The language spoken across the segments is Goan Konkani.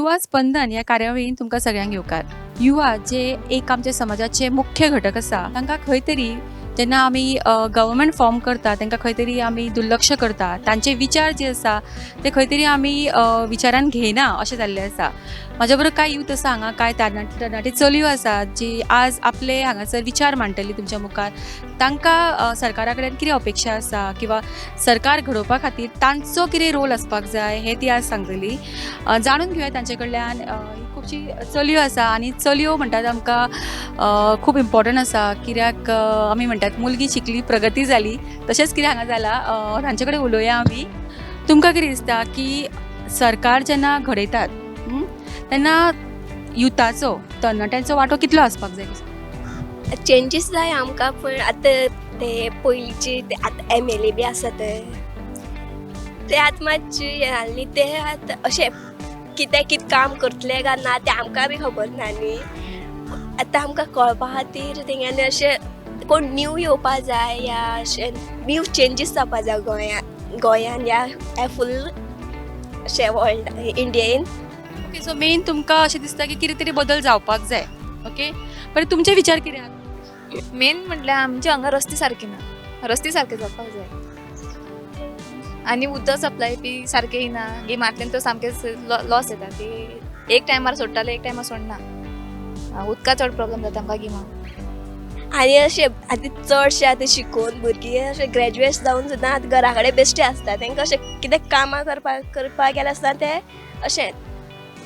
युवा स्पंदन ह्या कार्यावळीन तुमकां सगळ्यांक येवकार. युवा जे एक आमच्या समाजाचे मुख्य घटक आसा, तांकां खंय तरी जेन्ना आमी गव्हर्मेंट फॉर्म करता, तांकां खंय तरी आमी दुर्लक्ष करता. तांचे विचार जे आसा ते खंय तरी आमी विचारान घेयना अशें जाल्लें आसा. म्हाज्या बरोबर कांय यूथ आसा हांगा, कांय तरणाटे तरणाटी चलयो आसात जी आज आपले हांगासर विचार मांडटली तुमच्या मुखार. तांकां सरकारा कडेन कितें अपेक्षा आसा किंवा सरकार घडोवपा खातीर तांचो कितें रोल आसपाक जाय, हें ती आज सांगतली. जाणून घेवया तांचे कडल्यान. खुबशी चलयो आसा आनी चलयो म्हणटात आमकां खूब इम्पॉर्टंट आसा, कित्याक आमी म्हणटात मुलगी शिकली प्रगती जाली. तशेंच कितें हांगा जालां, तांचे कडेन उलोवया आमी. तुमकां कितें दिसता की सरकार जेन्ना घडयतात तेन्ना युथाचो, तरणाट्यांचो वांटो कितलो आसपाक जाय? चेंजीस जाय आमकां, पूण आतां ते पयलींची ते आतां एमएलए बी आसा ते ते आतां मातशी हें जाल्ली. ते आतां अशें कितें कितें काम करतले काय ना तें आमकां बी खबर ना न्ही. आतां आमकां कळपा खातीर तेंच्यांनी अशें कोण न्यू येवपा जाय या अशें न्यू चेंजीस जावपा जाय गोंयान या फूल अशें वर्ल्ड इंडियेन. ओके, सो मेन तुमकां अशें दिसता की कितें तरी बदल जावपाक जाय. ओके, बरें, तुमचे विचार कितें आहा? मेन म्हटल्यार आमच्या हांगा रस्ते सारके ना. रस्ते सारके जावपाक जाय आनी उदक सप्लाय बी सारकें येना. गिमांतल्यान तर सामकें लॉस येता. ती एक टायमार सोडटाले, एक टायमार सोडना. उदका चड प्रॉब्लम जाता आमकां गिमाक. आनी अशें आतां चडशे आतां शिकून भुरगीं अशें ग्रॅज्युएट जावन सुद्दां आतां घरा कडेन बेश्टे आसता. तांकां अशें कितें कामां करपाक करपाक गेलें आसता, ते अशें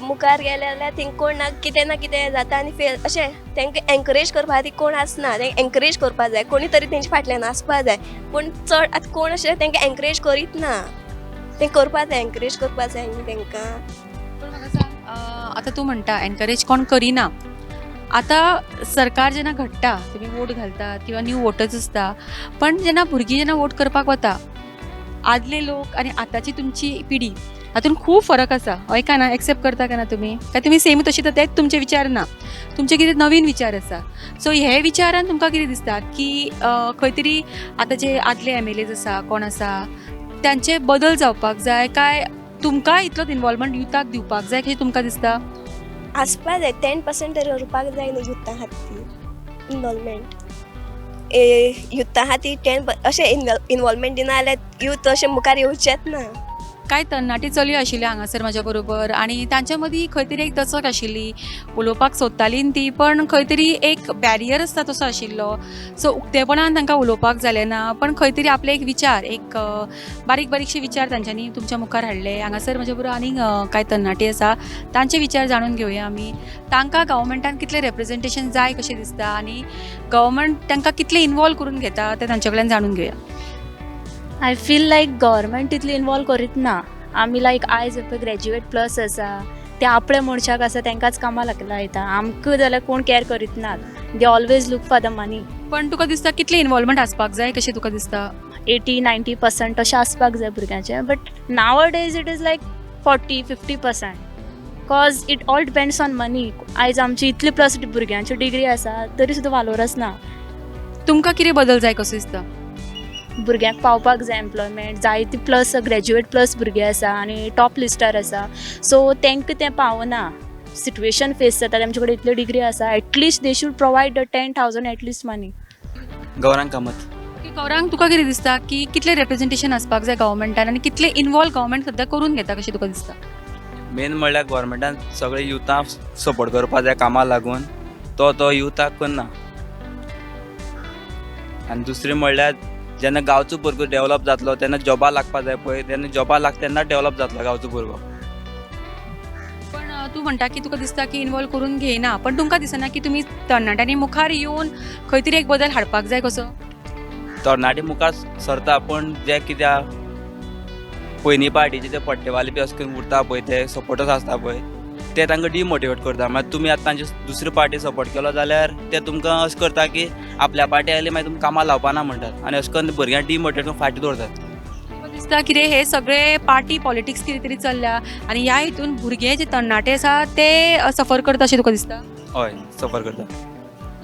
मुखार गेले जाल्यार थिंग कोण ना कितें ना कितें जाता आनी फेल. अशें तांकां एनकरेज करपा खातीर कोण आसना. तांकां एनकरेज करपा जाय, कोणी तरी तेंच्या फाटल्यान आसपा जाय, पूण चड आतां कोण अशें तांकां एनकरेज करीत ना. तें करपा जाय, एनकरेज करपा जाय न्ही तांकां. पूण म्हाका सांग, आतां तूं म्हणटा एनकरेज कोण करिना. आतां सरकार जेन्ना घडटा, तुमी वोट घालतात किंवा न्यू वोटर्स आसता, पण जेन्ना भुरगीं जेन्ना वोट करपाक वता, आदले लोक आनी आतांची तुमची पिढी हातून खूब फरक आसा, हय काय ना? एक्सेप्ट करता काय ना तुमी? काय तुमी सेम तशी तर तेच तुमचे विचार ना, तुमचे कितें नवीन विचार आसा? सो हे विचारान तुमकां कितें दिसता की खंय तरी आतां जे आदले एमएलएज आसा, कोण आसा, तांचे बदल जावपाक जाय काय तुमकां इतलोच इनवॉल्वमेंट युथाक दिवपाक जाय, कशें तुमकां दिसता? आसपा जाय, 10% तरी उरपाक जाय न्हू युथा खातीर इनवॉल्वमेंट. युथा खातीर 10 अशें इनवॉल्वमेंट दिना जाल्यार यूथ अशें मुखार येवचेच ना. कांय तरणाटी चलयो आशिल्ल्यो हांगासर म्हाज्या बरोबर आनी तांच्या मदीं खंय तरी एक दचक आशिल्ली. उलोवपाक सोदताली ती, पण खंय तरी एक बॅरियर आसता तसो आशिल्लो. सो उक्तेपणान तांकां उलोवपाक जालें ना, पण खंय तरी आपले एक विचार, एक बारीक बारीकशे विचार तांच्यांनी तुमच्या मुखार हाडले. हांगासर म्हज्या बरोबर आनीक कांय तरणाटी आसा, तांचे विचार जाणून घेवया आमी. तांकां गव्हर्मेंटान कितलें रेप्रेजेंटेशन जाय कशें दिसता आनी गव्हर्मेंट तांकां कितलें इनवॉल्व करून घेता, तें तांचे कडल्यान जाणून घेवया. I feel like government तितली इनवॉल्व करीत ना. आमी लायक आयज पळय ग्रॅज्युएट प्लस आसा, ते आपल्या मनशाक आसा तांकांच कामाक लायता. आमकां जाल्यार कोण कॅर करीत नात. They always look for the money. पण तुका दिसता कितलें इनवॉल्वमेंट आसपाक जाय कशें तुका दिसता? 80-90% अशें आसपाक जाय भुरग्यांचें, but nowadays it is like 40-50%, 'cause it all depends on money. आयज आमची इतली प्लस भुरग्यांची डिग्री आसा तरी सुद्दां वालोरच ना. तुमकां कितें बदल जाय कसो दिसता? भुरग्यांक पावपाक जाय एम्प्लॉयमेंट. जायती प्लस ग्रॅज्युएट प्लस भुरगे आसा आनी टॉप लिस्टार आसा, सो तांकां तें पावना. सिट्युएशन फेस जाता. तेमचे कडेन इतल्यो डिग्री आसा, at least they should provide 10,000 at least money. Gaurang Kamat. Okay Gaurang, तुका कितें दिसता की कितलें रेप्रेजेंटेशन आसपाक जाय गव्हर्मेंटान आनी कितलें इनवॉल्व गव्हर्मेंट सद्या करून घेता कशें तुका दिसता? मेन म्हणल्यार गव्हर्मेंटान सगळे युथाक सपोर्ट करपा जाय कामाक लागून. तो तो युथाक करना. आनी दुसरें म्हणल्यार जेन्ना गांवचो भुरगो डेवलप जातलो तेन्ना जॉबा लागपा जाय पळय, तेन्ना जॉबा लागता तेन्ना डेवलप जातलो गांवचो भुरगो. पण तूं म्हणटा की तुका दिसता की इनवॉल्व करून घेयना, पण तुमकां दिसना की तुमी तरणाट्यांनी मुखार येवन खंय तरी एक बदल हाडपाक जाय कसो? तरणाटे मुखार सरता, पूण जे कित्याक पयलीं पार्टीचे ते पट्टेवाले बी अशें करून उरता पळय, ते सपोर्टर्स आसता पळय, ते तांकां डिमोटिवेट करता. मागीर तुमी आतां तांचे दुसरे पार्टी सपोर्ट केलो जाल्यार ते तुमकां अशें करता की आपल्या पार्टी आयली मागीर तुमकां कामां लावपा ना म्हणटात आनी अशें करून भुरग्यांक डिमोटिवेट करून फाटीं दवरतात. तुका दिसता कितें हे सगळे पार्टी पॉलिटिक्स कितें तरी चल्ल्या आनी ह्या हितून भुरगे जे तरणाटे आसा ते सफर करता अशें तुका दिसता? हय, सफर करता.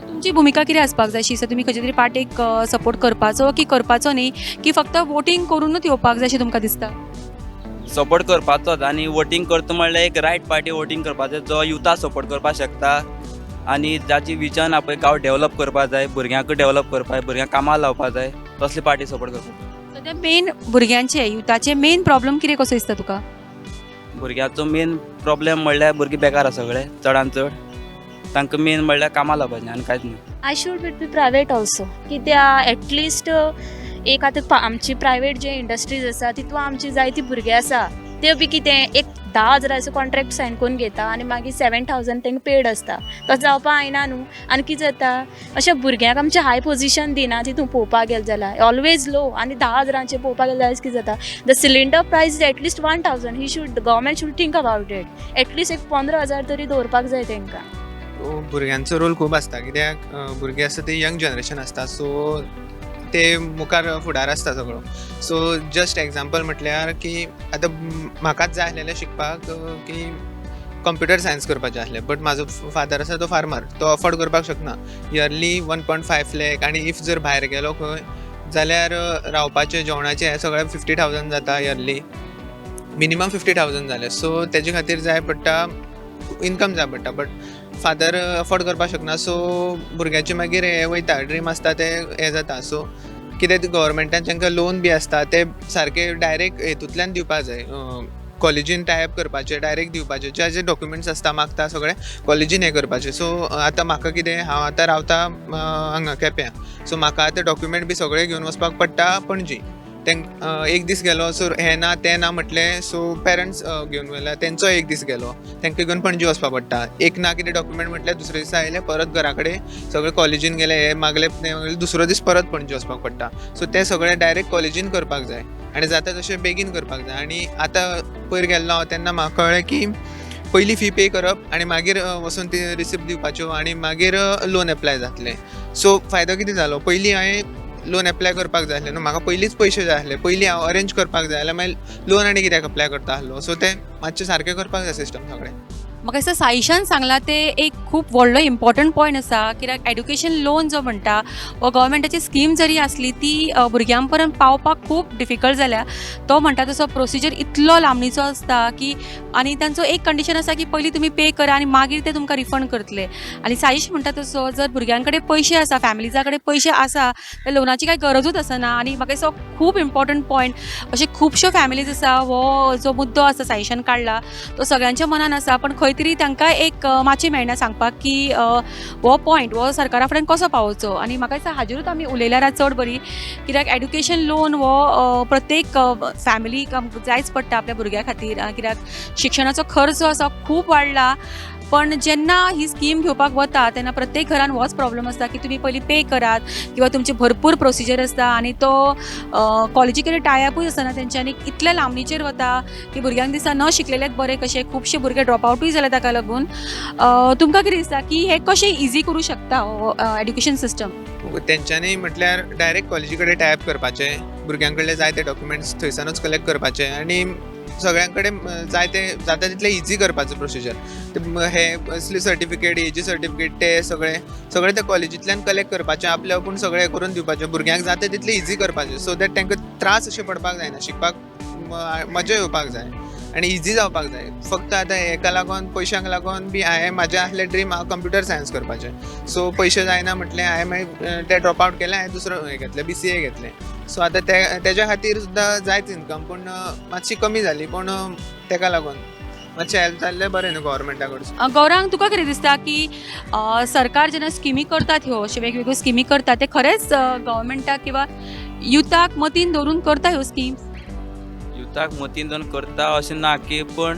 तुमची भुमिका कितें आसपाक जाय अशी दिसता? तुमी खंयच्या तरी पार्टीक सपोर्ट करपाचो की करपाचो न्ही, की फक्त वोटींग करूनच येवपाक जाय अशें तुमकां दिसता? सपोर्ट करपाचोच आनी वोटींग करता म्हणल्यार एक रायट पार्टी वोटींग करपाचें, जो युथा सपोर्ट करपाक शकता आनी जाची विजन हा पळय गांव डेवलप करपाक जाय, भुरग्यांक डेवलप करपाक जाय, भुरग्यांक कामाक लावपाक जाय, तसली पार्टी सपोर्ट करपाक. सद्या मेन भुरग्यांचे, युथाचे मेन प्रॉब्लम कितें कसो दिसता तुका? भुरग्याचो मेन प्रॉब्लेम म्हणल्यार भुरगीं बेकार आसा सगळे, चडान चड तांकां मेन म्हणल्यार कामां लावपाचें आनी कांयच न्हू. I should it be private also, कित्याक एटलिस्ट एक आतां आमची प्रायवेट जे इंडस्ट्रीज आसा तितून आमची जायती भुरगे आसा, ते बी कितें एक 10,000चो कॉन्ट्रॅक्ट सायन करून घेता आनी मागीर 7,000 तांकां पेड आसता. तशें जावपाक जायना न्हू. आनी कितें जाता, अशें भुरग्यांक आमचें हाय पोजिशन दिना. तितून पळोवपाक गेलें जाल्यार ऑलवेज लो. आनी 10,000चें पळोवपाक गेलें जाल्यार कितें जाता, the cylinder price is at least 1,000. He should government should think about it. At least एक 15,000 तरी दवरपाक जाय तांकां. सो भुरग्यांचो रोल खूब आसता, कित्याक भुरगीं आसता ते यंग जनरेशन आसता, सो ते मुखार फुडार आसता सगळो. सो जस्ट एग्जाम्पल म्हटल्यार की आतां म्हाकाच जाय आसलेलें शिकपाक की कंप्युटर सायन्स करपाचें आसलें, बट म्हाजो फादर आसा तो फार्मर, तो अफोर्ड करपाक शकना इयरली 1.5 लॅक. आनी if जर भायर गेलो खंय जाल्यार रावपाचें, जेवणाचें हें सगळें 50,000 जाता इयरली, मिनिमम 50,000 जालें. सो तेजे खातीर जाय पडटा इनकम जाय पडटा, बट फादर अफोर्ड करपाक शकना. सो भुरग्याचे मागीर हें वयता, ड्रीम आसता ते हें जाता. सो कितें गव्हर्मेंटान तांकां लोन बी आसता ते सारके डायरेक्ट हेतूंतल्यान दिवपाक जाय, कॉलेजीन टायप करपाचे, डायरेक्ट दिवपाचे, जे जे डॉक्युमेंट्स आसता मागता सगळे कॉलेजीन हें करपाचें. सो आतां म्हाका कितें, हांव आतां रावता हांगा केप्यां, सो म्हाका आतां डॉक्युमेंट बी सगळे घेवन वचपाक पडटा पणजी. तांकां एक दीस गेलो, सो हें ना तें ना म्हटलें, सो पेरंट्स घेवन गेले, तेंचो एक दीस गेलो, तांकां घेवन पणजी वचपाक पडटा. एक ना कितें डॉक्युमेंट म्हटल्यार दुसरे दिसा आयले, परत घरा कडेन सगळे कॉलेजीन गेले, हे मागले तें मागले, दुसरो दीस परत पणजी वचपाक पडटा. सो तें सगळें डायरेक्ट कॉलेजीन करपाक जाय आनी जाता तशें बेगीन करपाक जाय. आनी आतां पयर गेल्लो हांव तेन्ना म्हाका कळ्ळें की पयलीं फी पे करप आनी मागीर वचून ती रिसिप्ट दिवपाच्यो आनी मागीर लोन एप्लाय जातलें. सो फायदो कितें जालो, पयलीं हांवें लोन एप्लाय करपाक जाय आसलें न्हू, म्हाका पयलींच पयशे जाय आसले, पयलीं हांव अरेंज करपाक जाय जाल्यार मागीर लोन आनी कित्याक अप्लाय करता आसलो? सो तें मातशें सारकें करपाक जाय सिस्टम सगळें. म्हाका दिसता साईशान सांगलां तें एक खूब व्हडलो इम्पॉर्टंट पॉयंट आसा, कित्याक एड्युकेशन लोन जो म्हणटा हो गव्हर्मेंटाची स्कीम जरी आसली ती भुरग्यां पर्यंत पावपाक खूब डिफिकल्ट जाल्या. तो म्हणटा तसो प्रोसिजर इतलो लांबणीचो आसता की आनी तांचो एक कंडिशन आसा की पयलीं तुमी पे करा आनी मागीर ते तुमकां रिफंड करतले. आनी साईश म्हणटा तसो जर भुरग्यां कडेन पयशे आसा, फॅमिलीजा कडेन पयशे आसा जाल्यार लोनाची कांय गरजूच आसना. आनी म्हाका दिसता खूब इम्पॉर्टंट पॉयंट, अशे खुबश्यो फॅमिलीज आसा, हो जो मुद्दो आसा साईशान काडला तो सगळ्यांच्या मनान आसा, पण खंय तरी तांकां एक माची मेळना सांगपाक की हो पॉयंट हो सरकारा फुड्यान कसो पावोवचो. आनी म्हाका दिसता हाजेरूच आमी उलयल्यार चड बरी, कित्याक एड्युकेशन लोन हो प्रत्येक फॅमिलीक जायच पडटा आपल्या भुरग्या खातीर, कित्याक शिक्षणाचो खर्च जो आसा खूब वाडला. पण जेन्ना ही स्कीम घेवपाक वता तेन्ना प्रत्येक घरान होच प्रॉब्लम आसता की तुमी पयलीं पे करात किंवा तुमची भरपूर प्रोसिजर आसता आनी तो कॉलेजी कडेन टायअपूय आसना तेंच्यांनी, इतल्या लांबणीचेर वता की भुरग्यांक दिसता न शिकलेलेच बरें कशें. खुबशे भुरगे ड्रॉप आवटूय जाले ताका लागून. तुमकां कितें दिसता की हें कशें इजी करूं शकता एड्युकेशन सिस्टम? तेंच्यांनी म्हटल्यार डायरेक्ट कॉलेजी कडेन टायप करपाचें, भुरग्यां कडले जाय ते डॉक्युमेंट्स थंयसरूच कलेक्ट करपाचे आनी सगळ्यां कडेन जाय ते जाता तितलें इजी करपाचो प्रोसिजर. हे असले सर्टिफिकेट, हेजी सर्टिफिकेट, ते सगळे सगळे ते कॉलेजींतल्यान कलेक्ट करपाचे, आपले आपूण सगळें करून दिवपाचें, भुरग्यांक जाता तितलें इजी करपाचें, सो that तांकां त्रास अशें पडपाक जायना, शिकपाक मजा येवपाक जाय आनी इजी जावपाक जाय. फक्त आतां हेका लागून, पयशांक लागून बी हांवें म्हाजें आसलें ड्रीम हांव कंप्युटर सायन्स करपाचें, सो पयशे जायना म्हटलें हांवें मागीर तें ड्रॉप आवट केलें, हांवें दुसरो हें घेतलें, बीसीए घेतलें. सो आतां ते तेज्या खातीर सुद्दां जायच इनकम, पूण मातशी कमी जाली, पूण तेका लागून मातशें हेल्प जाल्लें बरें न्हू गव्हर्मेंटा कडसून. गौरांग, तुका कितें दिसता की सरकार जेन्ना स्किमी करतात, ह्यो अश्यो वेगवेगळ्यो स्किमी करतात, ते खरेंच गव्हर्मेंटाक किंवा युथाक मतीन दवरून करता ह्यो स्किम्स? युथाक मतीन दवरून करता अशें ना की, पूण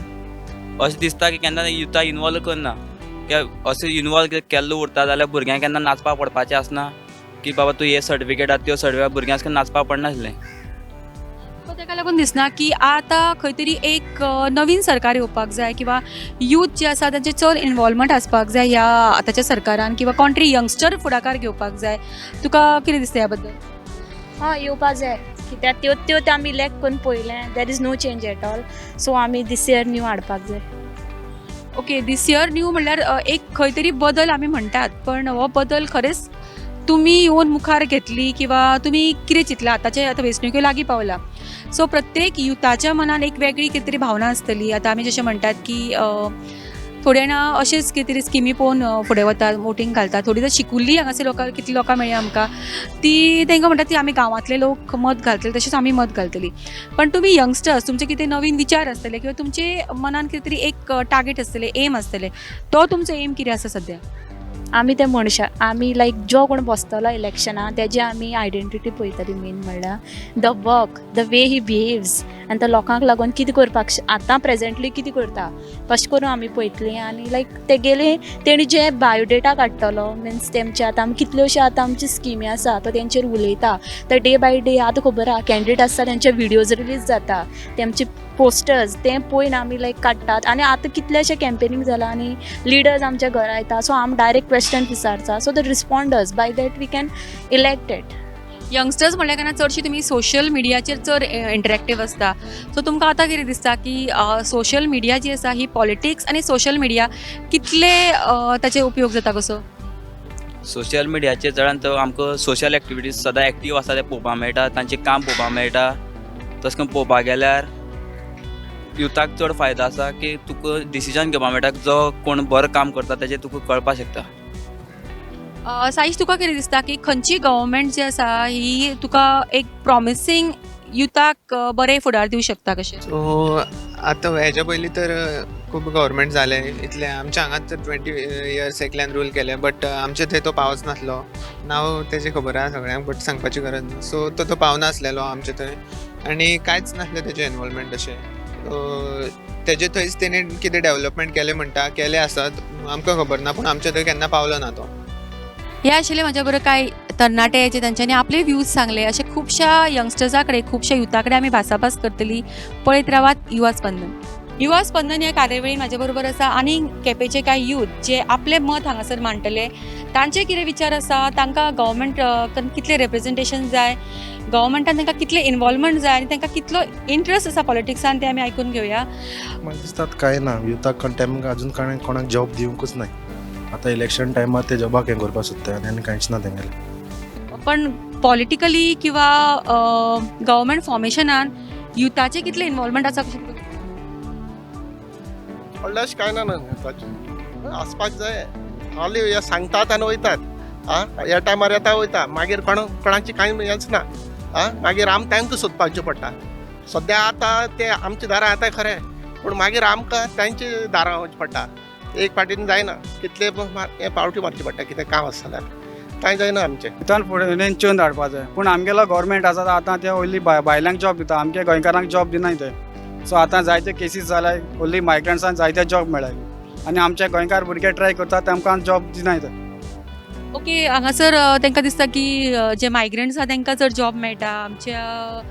अशें दिसता की केन्ना युथा इनवॉल्व करना. कित्याक अशें इनवॉल्व केल्लो उरता जाल्यार भुरग्यांक केन्ना नाचपाक पडपाचें आसना की बाबा तूं हे सर्टिफिकेट आहा त्यो सर्टिफिकेट, भुरग्यांक नाचपाक पडनासलें. तुका ताका लागून दिसना की आतां खंय तरी एक नवीन सरकार येवपाक जाय किंवा यूथ जे आसा तांचे चड इनवॉल्वमेंट आसपाक जाय ह्या आतांच्या सरकारान, किंवा कोण तरी यंगस्टर फुडाकार घेवपाक जाय? तुका कितें दिसता ह्या बद्दल? हय, येवपा जाय, कित्याक त्यो त्यो त्यो आमी इलेक्ट करून पळयलें, there is no change at all, so आमी दीस इयर न्यू हाडपाक जाय. ओके, दीस इयर न्यू म्हणल्यार एक खंय तरी बदल आमी म्हणटात, पण हो बदल खरेंच तुमी येवन मुखार घेतली किंवा तुमी कितें चिंतलां? आतांचे आतां वेंचणुक्यो लागीं पावला. सो प्रत्येक युथाच्या मनान एक वेगळी कितें तरी भावना आसतली. आतां आमी जशें म्हणटात की थोडे जाणां अशेंच कितें तरी स्किमी पळोवन फुडें वतात, वोटींग घालतात. थोडी जर शिकुल्ली हांगासर लोकां, कितली लोकां मेळ्ळी आमकां ती तांकां म्हणटात ती आमी गांवांतले लोक मत घालतले तशेंच आमी मत घालतली. पण तुमी यंगस्टर्स, तुमचे कितें नवीन विचार आसतले किंवा तुमचे मनान कितें तरी एक टार्गेट आसतले, एम आसतले, तो तुमचो एम कितें आसा सद्या? आमी ते मनशा, आमी लायक जो कोण बसतलो इलेक्शनाक तेजी आमी आयडेंटिटी पळयतली. मेन म्हणल्यार the work, the way he behaves आनी तो लोकांक लागून कितें करपाक आतां प्रेजेंटली कितें करता तशें करून आमी पळयतली. आनी लायक तेगेले तेणी जे बायोडेटा काडटलो, मिन्स तेमचे आतां आमी कितल्योश्यो आतां आमच्यो स्किमी आसा तो तेंचेर उलयता, तर डे बाय डे आतां खबर आहा कॅन्डिडेट आसता तेंचे विडियोज रिलीज जाता, तेमचे पोस्टर्स ते पळोवन आमी लायक काडटात. आनी आतां कितलेशे कॅम्पेनींग जाला आनी लिडर्स आमच्या घरा येता, सो आमी डायरेक्ट क्वेश्चन विचारता, so they respond us, by that we can elect it. Youngsters म्हणल्यार केन्ना चडशी तुमी सोशल मिडियाचेर चड इंटरेक्टीव आसता, सो तुमकां आतां कितें दिसता की सोशल मिडिया जी आसा ही पॉलिटिक्स आनी सोशल मिडिया कितले ताचे उपयोग जाता कसो? सोशल मिडियाचेर चडान चड आमकां सोशल एक्टिविटीज सदां एक्टीव आसा ते पळोवपाक मेळटा, तांचें काम पळोवपाक मेळटा. तशें करून पळोवपाक गेल्यार युथाक चड फायदो आसा की तुका डिसिजन घेवपाक मेळटा, जो कोण बरो काम करता तेजें तुका कळपाक शकता. साईश, तुका कितें दिसता की खंयची गव्हर्मेंट जी आसा ही तुका एक प्रॉमिसींग युथाक बरें फुडार दिवंक शकता कशें? सो आतां हेज्या पयलीं तर खूब गव्हर्मेंट जाले इतले आमच्या हांगाच तर 20 इयर्स एकल्यान रूल केले, बट आमचे थंय तो पावच नासलो. नांव तेजें खबर आहा सगळ्यांक, बट सांगपाची गरज ना. सो तो पावनासलेलो आमचे थंय आनी कांयच नासलें तेजें इनवॉल्वमेंट अशें. तेजे थंयच तेणें कितें डेवलपमेंट केलें म्हणटा, केलें आसत आमकां खबर ना, पूण आमचे थंय केन्ना पावलो ना तो. हे आशिल्ले म्हाज्या बरोबर कांय तरणाटे जे तांच्यांनी आपले व्यूज सांगले. अशे खुबश्या यंगस्टर्सां कडेन, खुबश्या युथा कडेन आमी भासाभास करतली. पळयत रावात युवा स्पंदन. युवा स्पंदन ह्या कार्यावळीन म्हाज्या बरोबर आसा आनी केपेंचे कांय यूथ जे आपलें मत हांगासर मांडटले, तांचे कितें विचार आसा, तांकां गव्हर्मेंट कितलें रिप्रेजेंटेशन जाय, गव्हर्मेंटान तांकां कितलें इनवॉल्वमेंट जाय आनी तांकां कितलो इंट्रस्ट आसा पॉलिटिक्सान, ते आमी आयकून घेवया. म्हाका दिसतात कांय ना युथाक टायमाक अजून कांय कोणाक जॉब दिवंकूच नाय. आतां इलेक्शन टायमार ते जॉबाक हें करपाक सोदता आनी कांयच ना तेंगेलें. पण पॉलिटिकली किंवा गव्हर्मेंट फॉर्मेशनान युथाचें कितलें इनवॉल्वमेंट आसा कशें? व्हडलें अशें कांय ना युथाचें आसपाक जाय. हाली हे सांगतात आनी वयतात, आं ह्या टायमार येता वयता, मागीर कोणाची कांय हेंच ना, आं मागीर आम तांकां सोदपाचें पडटा. सद्या आतां ते आमच्या दारां येता खरें, पूण मागीर आमकां तांच्या दारां वचचें पडटा. एक फावटीन जायना, कितले पावटी मारची पडटा कितें काम आसा जाल्यार, कांय जायना आमचें. युथान फुडें चेवन धाडपा जाय, पूण आमगेलो गव्हर्मेंट आसा आतां ते ओन्ली बायलांक जॉब दिता, आमगे गोंयकारांक जॉब दिनाय ते. सो आतां जायते केसीस जाल्या, ओन्ली मायग्रंट्सांक जायते जॉब मेळ्ळे आनी आमचे गोंयकार भुरगे ट्राय करता तेमकां जॉब दिनाय ते. ओके, हांगासर तांकां दिसता की जे मायग्रंट्स आसा तांकां चड जॉब मेळटा, आमच्या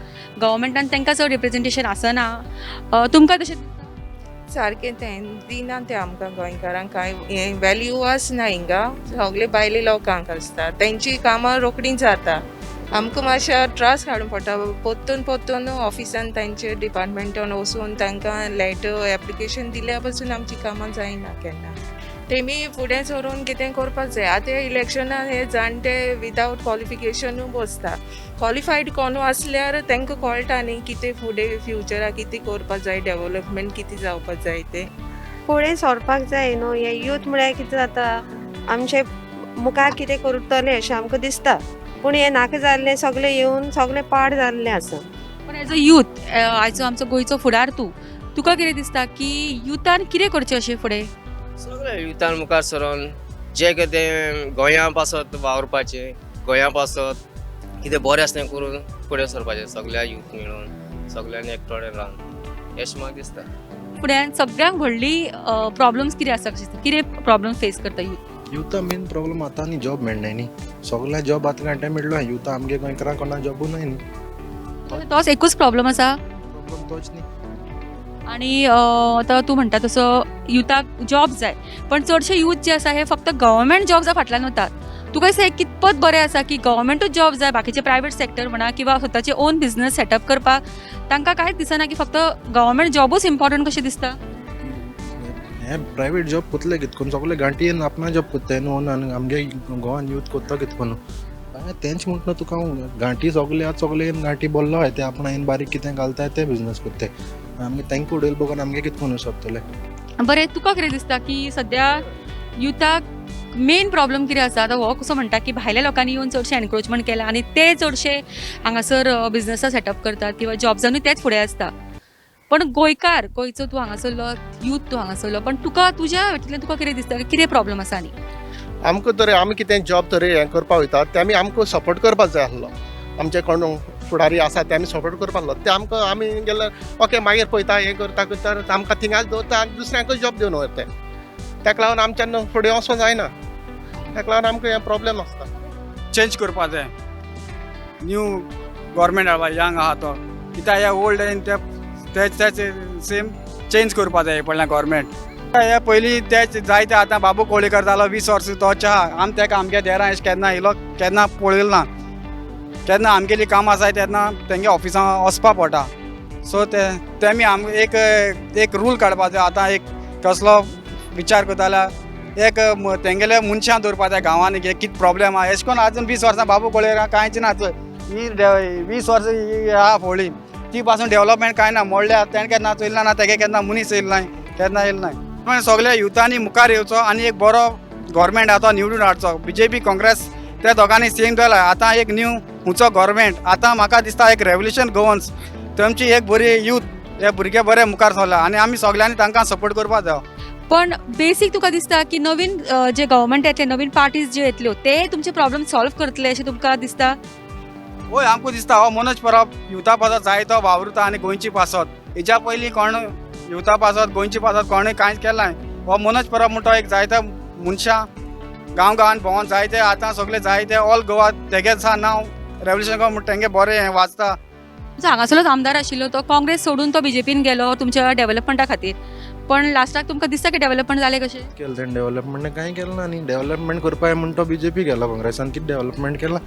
गव्हर्मेंटान तांकां चड रिप्रेजेंटेशन आसना. तुमकां तशें सारकें तें दिना ते आमकां गोंयकारांक कांय हें वेल्यू आसना हिंगा. सगळे भायले लोकांक आसता, तेंची कामां रोखडीं जाता, आमकां मातशें त्रास काडूंक पडटा. परतून परतून ऑफिसान तांचे डिपार्टमेंटान वचून तांकां लेटर एप्लिकेशन दिल्या पासून आमची कामां जायना केन्ना. तेमी फुडें सरून कितें करपाक जाय. आतां इलेक्शनान हे जाणटे विदावट क्वॉलिफिकेशनूय बसता, क्वॉलिफायड कोणू आसल्यार तांकां कळटा न्ही कितें फुडें फ्युचराक कितें करपाक जाय, डेवलपमेंट कितें जावपाक जाय तें. फुडें सरपाक जाय न्हू. हे यूथ म्हळ्यार कितें जाता, आमचे मुखार कितें करतले अशें आमकां दिसता, पूण हें नाका जाल्लें सगळें येवन सगळें पाड जाल्लें आसा. पण एज अ यूथ, आयचो आमचो गोंयचो फुडार तूं, तुका कितें दिसता की युथान कितें करचें अशें फुडें? सगळे युथान मुखार सरोन जें कितें गोंया पासत वावुरपाचें, गोंया पासत कितें बरें आसा तें करून फुडें सरपाचें, सगळ्या यूथ मेळून सगळ्यांनी एकटोडे रावन अशें म्हाका दिसता. फुड्यान सगळ्यांत व्हडली प्रॉब्लम्स कितें आसा कशें दिसता? कितें प्रॉब्लम फेस करता यूथ? युथा मेन प्रॉब्लम आतां न्ही जॉब मेळनाय न्ही, सगळ्या जॉब आतां घांटे मेळ्ळो युथा आमगे गोंयकारांक कोणाक जॉबू नाय न्ही, तोच एकूच प्रॉब्लम आसा. प्रॉब्लम तोच न्ही. आनी आतां तूं म्हणटा तसो युथाक जॉब जाय, पण चडशे यूथ जे आसा हे फक्त गव्हर्मेंट जॉब्सा फाटल्यान वतात. तुका दिसता हें कितपत बरें आसा की गव्हर्मेंटूच जॉब जाय, बाकीचे प्रायवेट सेक्टर म्हणा किंवा स्वताचे ओन बिजनस सेटअप करपाक तांकां कांयच दिसना की फक्त गव्हर्मेंट जॉबूच इम्पॉर्टंट कशें दिसता? हें प्रायवेट जॉब कोतले कितकोन, सगळे गांठयेन आपणा जॉब कोत्ताय न्हू, आनी आमगे गोवान यूथ कोत्ता कितकोन. तेंच म्हणटा तुका हांव गांठी सगळे आतां सगळे गांठी बोल्लो आहाय ते आपणायन बारीक कितें घालताय ते बिजनस करताय. आमगे तांकां उडयले बगून आमगे कितें करूं सोदतले. बरें, तुका कितें दिसता की सद्या युथाक मेन प्रॉब्लम कितें आसा? आतां हो कसो म्हणटा की भायल्या लोकांनी येवन चडशें एनक्रोचमेंट केलां आनी ते चडशे हांगासर बिजनसां सेटअप करतात किंवा जॉब्सानूय तेच फुडें आसता. पण गोंयकार, गोंयचो तूं हांगासरलो यूथ, तूं हांगासरलो, पण तुका तुज्या हातूंतल्यान तुका कितें दिसता कितें प्रॉब्लम आसा? आनी आमकां तर आमी कितें जॉब तरी हें करपाक वयता ते आमी आमकां सपोर्ट करपाक जाय आसलो. आमचे कोण फुडारी आसा ते आमी सपोर्ट करपाक आसलो. ते आमकां आमी गेल्यार ओके मागीर पळयता हें करता करता आमकां थिंगाच दवरता आनी दुसऱ्यांकूय जॉब दिवन वयता. ताका लागून आमच्यान फुडें वचों जायना, ताका लागून आमकां हें प्रॉब्लम आसता. चेंज करपा जाय, न्यू गव्हर्मेंट हाडपा, यंग आहा तो कित्याक हे ओल्ड तेच तेच सेम चेंज करपा जाय पडल्या गव्हर्मेंट. हे पयलीं तेच जायते आतां बाबू कोळीकर जालो 20 वर्सां तो च्या आम तेका आमगे देरां अशें केन्ना येयलो केन्ना पळयलो ना. केन्ना आमगेलीं कामां आसाय तेन्ना तेंगे ऑफिसां वचपा पडटा. सो तेमी आम एक एक रूल काडपा जाय. आतां एक कसलो विचार करता जाल्यार एक तेंगेले मनशां दवरपा जाय गांवांनी कितें प्रॉब्लम आहा. अशें करून आजून 20 वर्सां बाबू कोळीकर कांयच ना. ही 20 वर्सां ही आहा फळी ती पासून डेवलपमेंट कांय ना. मोडल्या तेणें केन्ना चोयलें ना, तेगे केन्ना मनीस येयलो ना, केन्ना येयलो ना. पण सगळ्या युथांनी मुखार येवचो आनी एक बरो गव्हर्मेंट आतां निवडून हाडचो. बीजेपी काँग्रेस ते दोगांनी सेम जाला. आतां एक न्यू खंयचो गव्हर्मेंट आतां म्हाका दिसता एक रेवल्युशन गोवन्स तेमची एक बरी यूथ हे भुरगे बरे मुखार सरला आनी आमी सगळ्यांनी तांकां सपोर्ट करपाक जाय. पण बेसीक तुका दिसता की नवीन जे गव्हर्मेंट येतले, नवीन पार्टीज ज्यो येतल्यो ते तुमचे प्रॉब्लम सॉल्व करतले अशें तुमकां दिसता? हय, आमकां दिसता हो मनोज परब युथा पासत जायतो वावुरता आनी गोंयची पासत. हेच्या पयलीं कोण युथा पासत गोंयची पासत कोणूय कांयच केलें ना. हो मनोज परब म्हणटा एक जायते मनशां गांव गांवान भोंवन जायते आतां सगळे जायते ऑल गोवा तेगेच आसा नांव रेवल्युशन गोवा म्हणटा तेंगे बरें हें वाचता. हांगासरलोच आमदार आशिल्लो तो काँग्रेस सोडून तो बीजेपीन गेलो तुमच्या डेव्हलपमेंटा खातीर, पण लास्टाक तुमकां दिसता की डेव्हलपमेंट जालें कशें? केलें तेणें डेव्हलपमेंट कांय केलें ना. आनी डेव्हलपमेंट करपाक म्हण तो बीजेपी गेलो. काँग्रेसान कितें डेव्हलपमेंट केलां?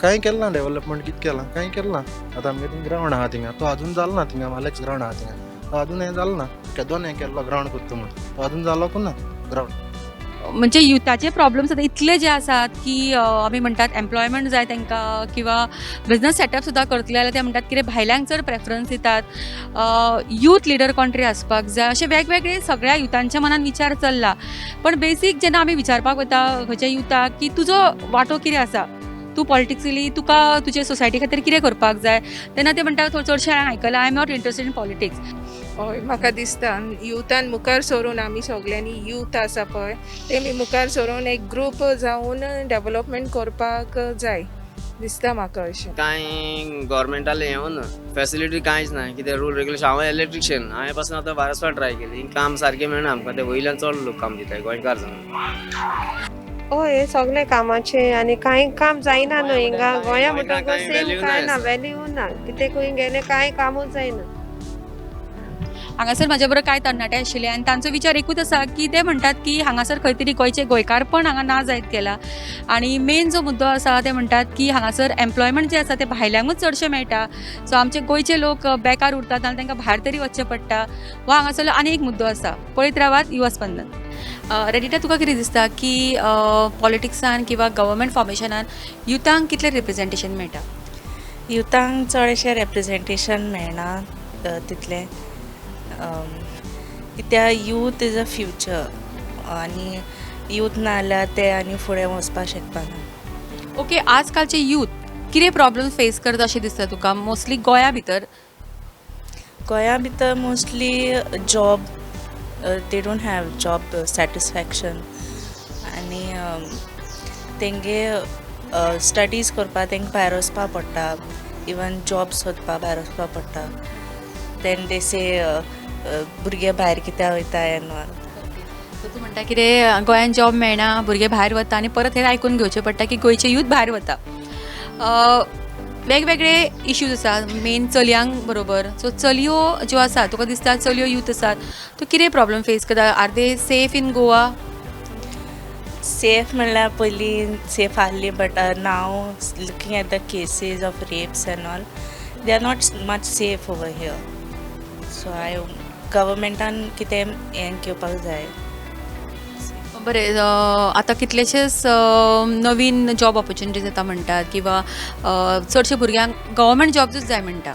कांय केलें ना. डेव्हलपमेंट कितें केलां? कांय केलें ना. आतां आमगे थिंग ग्रावंड आहा थिंगा तो आजून जालो ना. थिंगा मालेक्स ग्रावंड आहा थिंगा तो आजून हें जालो ना. केदोन हें केल्लो ग्रावंड करता म्हण तो आजून जालोकू ना ग्रावंड. म्हणजे युथाचे प्रॉब्लम्स आतां इतले जे आसात की आमी म्हणटात एम्प्लॉयमेंट जाय तांकां किंवा बिजनस सेटअप सुद्दां करतले जाल्यार ते म्हणटात कितें भायल्यांक चड प्रेफरन्स दितात, यूथ लिडर कोण तरी आसपाक जाय, अशे वेगवेगळे सगळ्या युथांच्या मनान विचार चल्ला. पण बेसीक जेन्ना आमी विचारपाक वता खंयच्या युथाक की तुजो वांटो कितें आसा, तूं पॉलिटिकली तुका तुजे सोसायटी खातीर कितें करपाक जाय, तेन्ना ते म्हणटा चडशें हांवें आयकलां I am not interested in politics. हय, म्हाका दिसता युथान मुखार सरून आमी सगल्यांनी यूथ आसा पळय तेमी मुखार सरून एक ग्रूप जावन डेवलपमेंट करपाक जाय दिसता म्हाका अशें. कांय गव्हर्मेंटालें हें ना, फेसिलिटी कांयच ना, कितें रूल रेगुलेशन. हांव इलेक्ट्रिशियन, हांवें पासून आतां बारास फावट ट्राय केली, काम सारकें मेळना आमकां. ते वयल्यान चड लोक काम दिताय गोंयकार जावन. हय, हे सगळे कामाचे आनी कांय काम जायना न्हू हिंगा गोंया म्हणटकच सेम कांय ना, व्हॅल्यू ना, कितें खंय गेलें कांय कामूच जायना. हांगासर म्हाज्या बरोबर कांय तरणाटे आशिल्ले आनी तांचो विचार एकूच आसा की ते म्हणटात की हांगासर खंय तरी गोंयचें गोंयकारपण हांगा ना जायत गेलां आनी मेन जो मुद्दो आसा ते म्हणटात की हांगासर एम्प्लॉयमेंट जें आसा तें भायल्यांकूच चडशें मेळटा, सो आमचे गोंयचे लोक बेकार उरतात आनी तांकां भायर तरी वचचें पडटा. वा हांगासरलो आनी एक मुद्दो आसा. पळयत रावात युवा स्पंदन. रेडिटा, तुका कितें दिसता की पॉलिटिक्सान किंवा गव्हर्मेंट फॉर्मेशनान युथांक कितलें रिप्रेजेंटेशन मेळटा? युथांक चडशें रेप्रेजेंटेशन मेळना तितलें, कित्याक यूथ is a future आनी यूथ ना जाल्यार ते आनी फुडें वचपाक शकपाना. ओके, आजकालचे यूथ कितें प्रॉब्लम फेस करता अशें दिसता तुका मोस्टली गोंया भितर? गोंया भितर mostly job, they don't have job satisfaction आनी तेंगे स्टडीज करपाक तेंकां भायर वचपाक पडटा, इवन जॉब सोदपाक भायर वचपाक पडटा. Then they से भुरगे भायर कित्याक वयता एन ऑल. सो तूं म्हणटा कितें गोंयान जॉब मेळना, भुरगे भायर वता आनी परत हें आयकून घेवचें पडटा की गोंयचे यूथ भायर वता. वेगवेगळे इश्यूज आसा मेन चलयांक बरोबर. सो चलयो ज्यो आसा तुका दिसता चलयो यूथ आसात तो कितें प्रॉब्लम फेस करता? Are they safe in Goa? Safe म्हणल्यार पयलीं सेफ आहली, but now looking at the cases of rapes and all they are not much safe over here. So I गव्हर्मेंटान कितें हें घेवपाक जाय. बरें, आतां कितलेशेच नवीन जॉब ऑपॉर्च्युनिटीज येता म्हणटात किंवा चडशे भुरग्यांक गव्हर्मेंट जॉब्सूच जाय म्हणटा.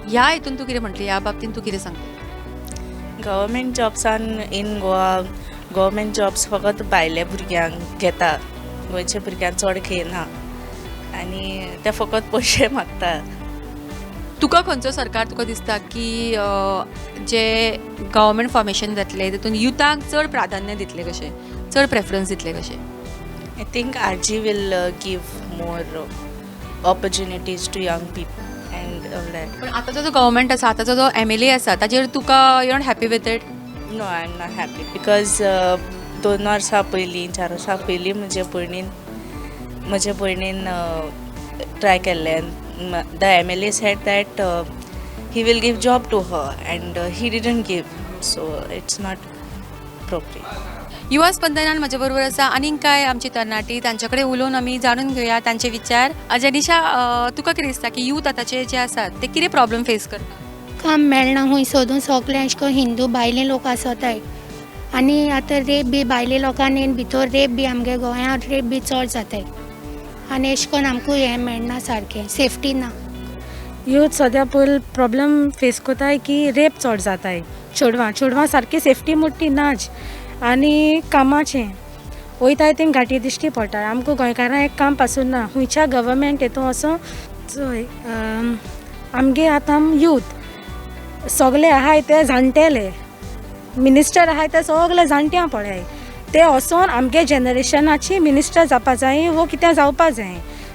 ह्या हितून तूं कितें म्हणटली? ह्या बाबतीन तूं कितें सांगतली? गव्हर्मेंट जॉब्सान इन गोवा गव्हर्मेंट जॉब्स फकत भायल्या भुरग्यांक घेता, गोंयच्या भुरग्यांक चड घेयना आनी ते फकत पयशे मागता. तुका खंयचो सरकार तुका दिसता की जे गव्हर्मेंट फॉर्मेशन जातलें तितून युथाक चड प्राधान्य दितले कशें, चड प्रेफरन्स दितले कशें? I think RG will give more opportunities to young people and all that. पण आतांचो जो गव्हर्मेंट आसा, आतांचो जो एमएलए आसा, ताजेर तुका you not happy with it? No, I am not happy because 2 वर्सां पयलीं, 4 वर्सां पयलीं म्हजे भयणीन ट्राय केल्लें. The MLA said that he will give job to her and he didn't give, so it's not appropriate. युवा स्पंदनान म्हजे बरोबर आसा आनीक कांय आमची तरणाटी, तांचे कडेन उलोवन आमी जाणून घेवया तांचे विचार. जेनिशा, तुका कितें दिसता की यूथ आतांचे जे आसात ते कितें प्रॉब्लम फेस करता? काम मेळना खूंय सोदून. सगळे अशें करून हिंदू भायले लोक आसताय आनी आतां रेप बी भायले लोकांनी भितर रेप बी, आमगे गोंयांत रेप बी चड जाताय आनी अशें करून आमकां हें मेळना सारकें, सेफ्टी ना. यूथ सद्या पयल प्रॉब्लम फेस कोताय की रेप चड जाताय. चेडवां चेडवां सारकी सेफ्टी मोटी नाच आनी कामाचें वयताय तें घाटी दिश्टी पडटा. आमकां गोंयकारांक एक काम पासून ना खुंयच्या गव्हर्मेंट हितून वचोन. चोय, आमगे आतां यूथ सगळे आहाय ते जाणटेले, मिनिस्टर आहाय ते सगळे जाणट्यां पळय. ते वचोन आमगे जनरेशनाची मिनिस्टर जावपा जाय वो कितें जावपा जाय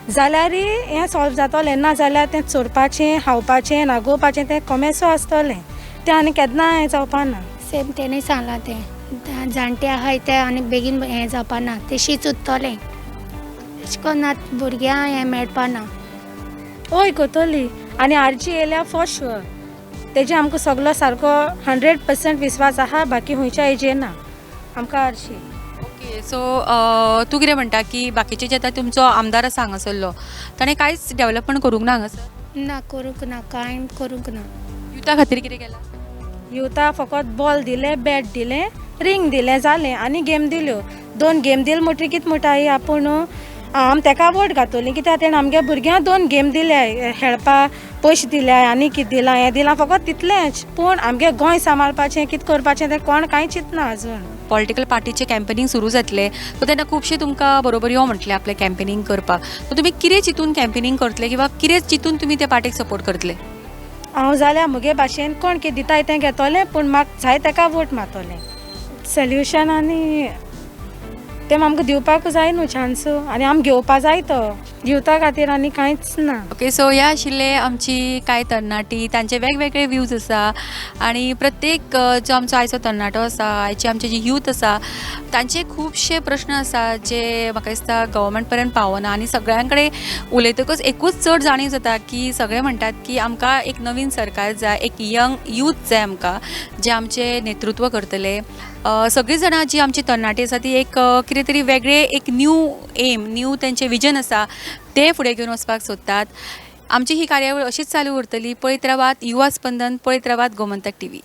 जाल्यारय हें सॉल्व जातलें. ना जाल्यार तें चोरपाचें, खावपाचें, नागोवपाचें तें कोमेसो आसतलें, तें आनी केन्ना हें जावपा ना. सेम तेणें सांगलां तें, जाणटे आहाय ते आनी बेगीन हें जावपा ना, तेशीच उरतलें. अशें करून आतां भुरग्यांक हें मेळपा ना. हय, कोतोली आनी आरजी येयल्या फॉर शुअर. तेजे आमकां सगलो सारको 100% विस्वास आहा. बाकी खुंयच्या हेजेर ना आमकां, आरजी. ओके, सो तूं कितें म्हणटा की बाकीचे जे आतां तुमचो आमदार आसा हांगासरलो, ताणें कांयच डेवलपमेंट करूंक ना हांगासर? ना, करूंक ना, कांय करूंक ना. युथा खातीर कितें केलां? युथा फकत बॉल दिलें, बॅट दिलें, रिंग दिलें, जालें. आनी गेम दिल्यो, दोन गेम दिले म्हणटकीर कितें म्हणटाय आपूण आम तेका वोट घातली कित्याक तेणें आमगे भुरग्यांक दोन गेम दिल्या, खेळपा पयशे दिल्या आनी कितें दिलां हें दिलां, फकत तितलेंच. पूण आमगे गोंय सांबाळपाचें, कितें करपाचें तें कोण कांय चिंतना अजून. पॉलिटिकल पार्टीचें कॅम्पेनींग सुरू जातलें, सो तेन्ना खुबशे तुमकां बरोबर यो म्हटलें आपलें कॅम्पेनींग करपाक, सो तुमी कितें चिंतून कॅम्पेनींग करतले किंवा कितें चिंतून तुमी त्या पार्टीक सपोर्ट करतले? हांव जाल्यार म्हगे भाशेन कोण कितें दिताय तें घेतोलें, पूण म्हाका जाय तेका वोट मारतलें. सोल्युशन आनी तें आमकां दिवपाक जाय न्हू चान्स आनी आम घेवपा जाय तो युथा खातीर, आनी कांयच ना. ओके, सो ह्या आशिल्ले आमची कांय तरणाटी, तांचे वेगवेगळे व्यूज आसा आनी प्रत्येक जो आमचो आयचो तरणाटो आसा, आयचे आमचे जे यूथ आसा, तांचे खुबशे प्रश्न आसा जे म्हाका दिसता गव्हर्मेंट पर्यंत पावना. आनी सगळ्यां कडेन उलयतकच एकूच चड जाणीव जाता की सगळे म्हणटात की आमकां एक नवीन सरकार जाय, एक यंग यूथ जाय आमकां जे आमचें नेतृत्व करतले. सगळीं जाणां जी आमची तरणाटी आसा ती एक कितें तरी वेगळें, एक न्यू एम, न्यू तेंचें विजन आसा, तें फुडें घेवन वचपाक सोदतात. आमची ही कार्यावळ अशीच चालू उरतली. पळयत रावात युवा स्पंदन, पळयत रावात गोमंतक टीव्ही.